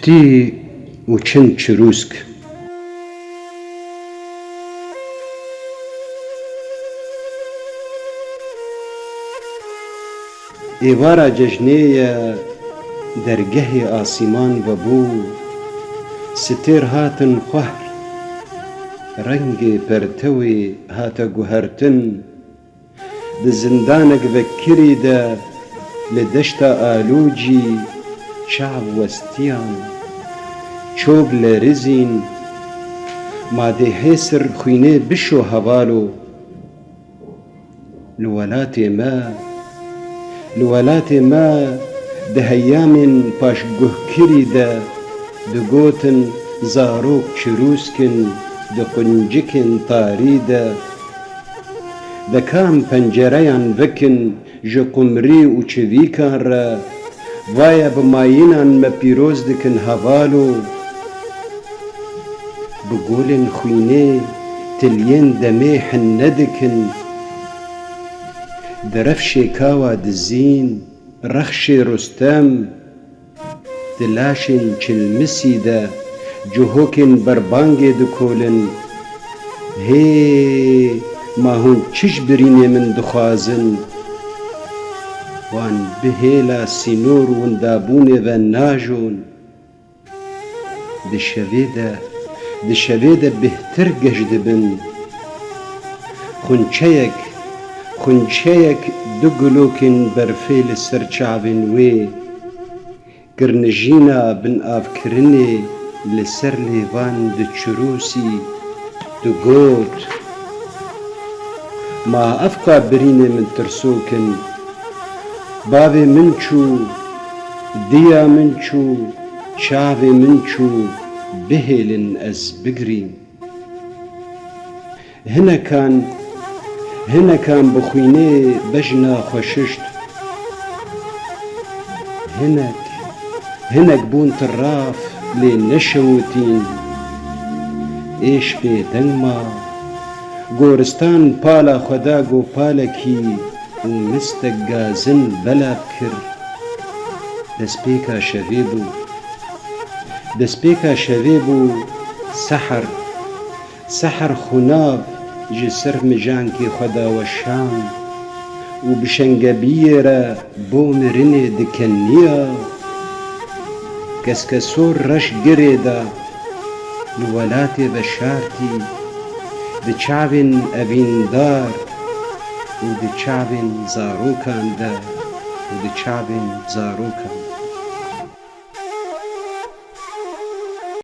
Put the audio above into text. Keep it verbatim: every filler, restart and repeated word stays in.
Tî û çin çirûsk. Êvara cejnê ye, dergehê asîman vebû, sitêr hatin xwehr, rengê pertewê hate guhertin. Di zindanek vekirî de li deşta alûcî çav westiyan, çok lerizîn, ma dê hêsir xwînê bişo hevalo. Li welatê me, li welatê me di heyamên paşguhkirî de digotin zarok çirûsk in di quncikên tarî de. De kam pencereyan vekin ji qumrî û çivîkan re, vaye bi mayînan me pîroz dikin hevalo. Bi golên xwînê tiliyên demê hinne dikin. Di refşê kawa dizîn, rexşê Rustem, di laşên çilmisî de cihokên berbangê dikolin. Hê, ma hûn çi ji birînê min dixwazin? Wan bi hêla sînor windabûnê ve najon. Di şevê de, di şevê de bêhtir geş dibin. Xunçeyek, xunçeyek du gulokên berfê li ser çavên wê, kirnijîna binavkirinê li ser lêvan diçirûsî, digot, Ma evka birînê min tirsok in. Bavê min çû, diya min çû, çavê min çû, bihêlin ez bigirîm. Hinekan, hinekan bi xwînê bejna xwe şişt. Hinek, hinek bûn tiraf lê neşewitîn. Êş bêdeng ma. Goristan pala xwe da gopalekî û mistek gazin belav kir. Destpêka şevê bû. Destpêka şevê bû, seher. Seher xunav ji ser mijankê xwe da weşan û bi şengebiyê re bo mirinê dikeniya. Keskesor reş girê da, li welatê veşartî, di çavên evîndar û di çavên zarokan de û di çavên zarokan